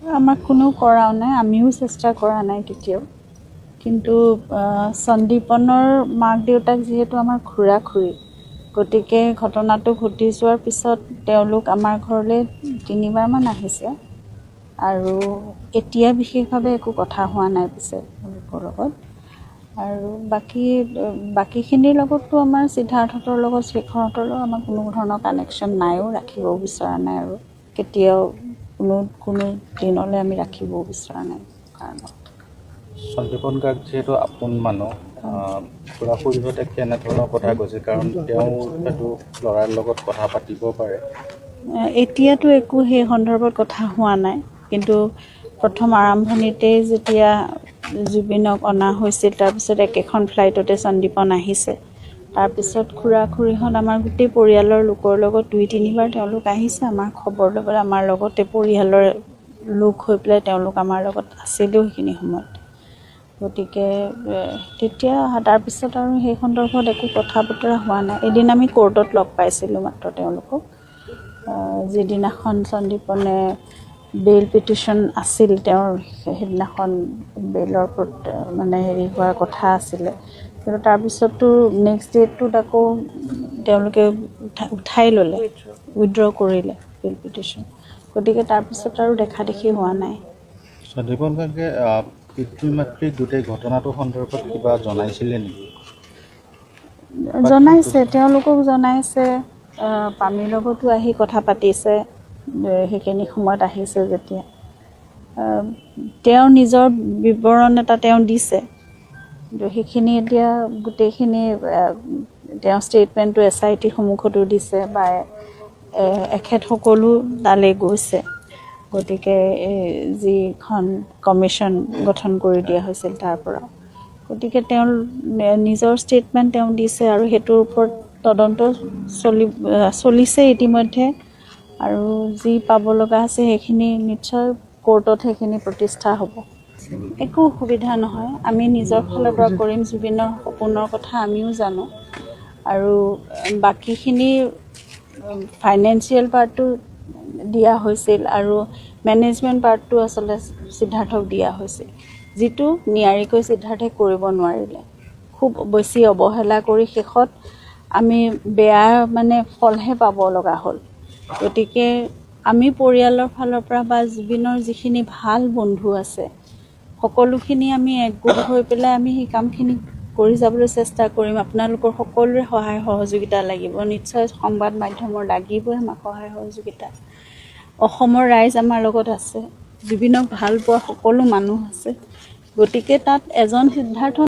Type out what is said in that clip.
আমাক কোনেও কৰাও নাই, আমিও চেষ্টা কৰা নাই কেতিয়াও। কিন্তু সন্দীপনৰ মাক দেউতাক যিহেতু আমাৰ খুৰা খুৰী, গতিকে ঘটনাটো ঘটি যোৱাৰ পিছত তেওঁলোক আমাৰ ঘৰলৈ তিনিবাৰমান আহিছে আৰু এতিয়া বিশেষভাৱে একো কথা হোৱা নাই পিছে তেওঁলোকৰ লগত। আৰু বাকীখিনিৰ লগততো আমাৰ সিদ্ধাৰ্থহঁতৰ লগত, শেখৰহঁতৰ লগত আমাৰ কোনো ধৰণৰ কানেকশ্যন নাইও, ৰাখিবও বিচৰা নাই আৰু কেতিয়াও কোনো কোনো দিনলৈ আমি ৰাখিবও বিচৰা নাই কাৰণত। সন্দীপন গাৰ্গ যিহেতু আপোন মানুহ, খুৰা খুৰীহঁতে কেনেধৰণৰ কথা কৈছে? কাৰণ তেওঁ হয়তো ল'ৰাৰ লগত কথা পাতিব পাৰে। এতিয়াতো একো সেই সন্দৰ্ভত কথা হোৱা নাই। কিন্তু প্ৰথম আৰম্ভণিতেই যেতিয়া জুবিনক অনা হৈছিল, তাৰপিছত একেখন ফ্লাইটতে সন্দীপন আহিছে। তাৰপিছত খুৰা খুৰীহঁত, আমাৰ গোটেই পৰিয়ালৰ লোকৰ লগত দুই তিনিবাৰ তেওঁলোক আহিছে আমাৰ খবৰ ল'বলৈ। আমাৰ লগতে পৰিয়ালৰ লোক হৈ পেলাই তেওঁলোক আমাৰ লগত আছিলেও সেইখিনি সময়ত। গতিকে তেতিয়া তাৰপিছত আৰু সেই সন্দৰ্ভত একো কথা বতৰা হোৱা নাই। এদিন আমি কোৰ্টত লগ পাইছিলোঁ মাত্ৰ তেওঁলোকক, যিদিনাখন সন্দীপনে বেইল পিটিশ্যন আছিল তেওঁৰ, সেইদিনাখন বেইলৰ ওপৰত মানে হেৰি হোৱাৰ কথা আছিলে। কিন্তু তাৰপিছততো নেক্সট ডেটটোত আকৌ তেওঁলোকে উঠাই ল'লে, উইড্ৰ কৰিলে বেইল পিটিশ্যন। গতিকে তাৰপিছত আৰু দেখা দেখি হোৱা নাই। সন্দীপন গাৰ্গে পিতৃ মাতৃক গোটেই ঘটনাটো সন্দৰ্ভত কিবা জনাইছিলে নেকি? জনাইছে, তেওঁলোকক জনাইছে। পামীৰ লগতো আহি কথা পাতিছে, সেইখিনি সময়ত আহিছে যেতিয়া। তেওঁৰ নিজৰ বিৱৰণ এটা তেওঁ দিছে। কিন্তু সেইখিনি এতিয়া গোটেইখিনি তেওঁ ষ্টেটমেণ্টটো এছআইটিৰ সন্মুখতো দিছে বা এখেতসকলো তালৈ গৈছে। গতিকে এই যিখন কমিশ্যন গঠন কৰি দিয়া হৈছিল তাৰ পৰা, গতিকে তেওঁৰ নিজৰ ষ্টেটমেণ্ট তেওঁ দিছে আৰু সেইটোৰ ওপৰত তদন্ত চলিছে ইতিমধ্যে। আৰু যি পাব লগা আছে সেইখিনি নিশ্চয় কোৰ্টত সেইখিনি প্ৰতিষ্ঠা হ'ব। একো অসুবিধা নহয়, আমি নিজৰ ফালৰ পৰা কৰিম। জুবিনৰ সপোনৰ কথা আমিও জানো আৰু বাকীখিনি ফাইনেন্সিয়েল পাৰ্টটো দিয়া হৈছিল আৰু মেনেজমেণ্ট পাৰ্টটো আচলতে সিদ্ধাৰ্থক দিয়া হৈছিল, যিটো নিয়াৰিকৈ সিদ্ধাৰ্থে কৰিব নোৱাৰিলে। খুব বেছি অৱহেলা কৰি শেষত আমি বেয়া মানে ফলহে পাব লগা হ'ল। গতিকে আমি পৰিয়ালৰ ফালৰ পৰা বা জুবিনৰ যিখিনি ভাল বন্ধু আছে, সকলোখিনি আমি একগোট হৈ পেলাই আমি সেই কামখিনি কৰি যাবলৈ চেষ্টা কৰিম। আপোনালোকৰ সকলোৰে সহায় সহযোগিতা লাগিব নিশ্চয়, সংবাদ মাধ্যমৰ লাগিবই আমাক সহায় সহযোগিতা। অসমৰ ৰাইজ আমাৰ লগত আছে, জুবিনক ভাল পোৱা সকলো মানুহ আছে। গতিকে তাত এজন সিদ্ধাৰ্থ